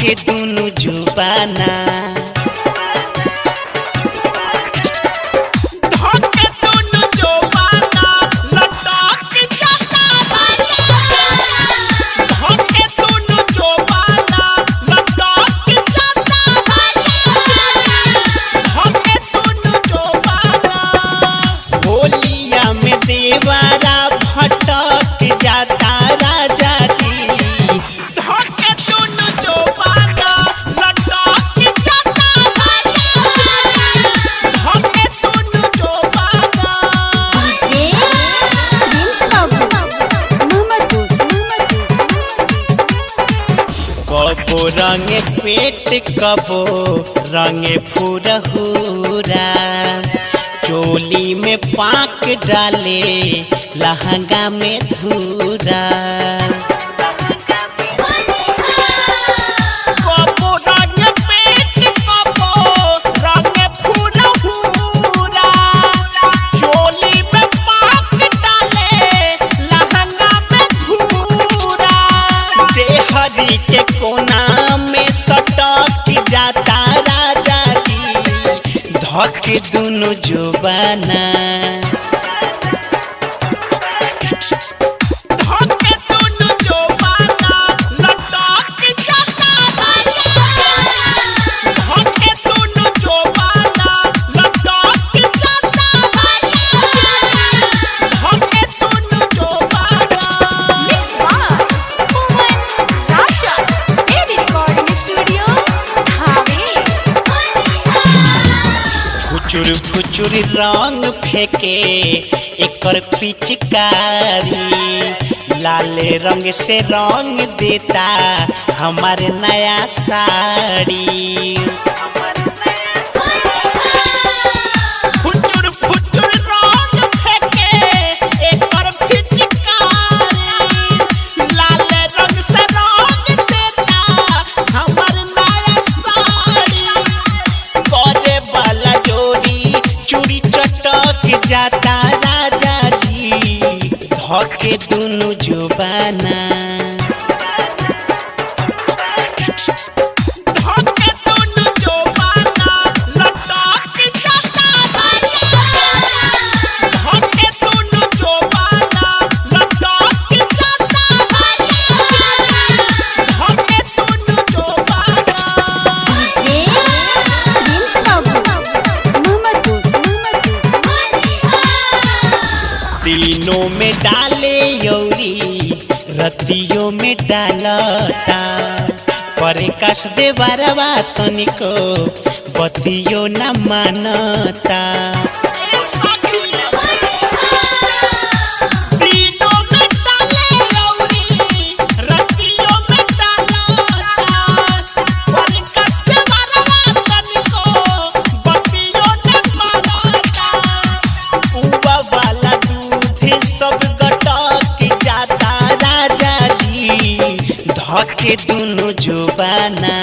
धके दुनु जुबाना। धके दुनु जुबाना लटक जाता राजा जी। धके दुनु जुबाना लटक जाता राजा जी। धके दुनु जुबाना। होलिया में देवारा भटक जाता राजा जी। धके दुनु जुबाना लटक जाता राजा जी। धके दुनु जुबाना। डीजे प्रिंस बाबू मोहम्मदपुर। कबो रंगे पेट कबो रंगे फुरहुरा, चोली में पाक डाले लहंगा में धूरा। कबो रंगे पेट कबो रंगे फुरहुरा, चोली में पाक डाले लहंगा में धूरा। देहरी के कोना में सटक जाता राजा जी। धके दुनु जुबाना। धके दुनु जुबाना लटक जाता राजा जी। धके दुनु जुबाना लटक जाता राजा जी। धके दुनु जुबाना। Mix by Pawan Raja, baby recording studio Thawe. फुचुर फुचुर रंग फेंके एकर पिचकारी, लाल रंग से रंग देता हमारे नया साड़ी। फुचुर फुचुर रंग फेंके एकर पिचकारी, लाल रंग से रंग देता हमार नया साड़ी। करे वाला जोरी चूड़ी चटक जाता राजा जी। धके दुनु जुबाना। धके दुनु जुबाना लटक जाता राजा जी। धके दुनु जुबाना लटक जाता राजा जी। धके दुनु जुबाना। डीजे प्रिंस बाबू मोहम्मदपुर। तीनों में डाले यौरी रतियों में डालता, पर कस दे बरवा तनिको बतियो न मानता। तीनों में डाले यौरी रतियों में डालता, पर कस दे बरवा तनिको बतियो न मानता। उबा वाला दूध सब गटक जाता राजा जी। धके दुनु जुबाना।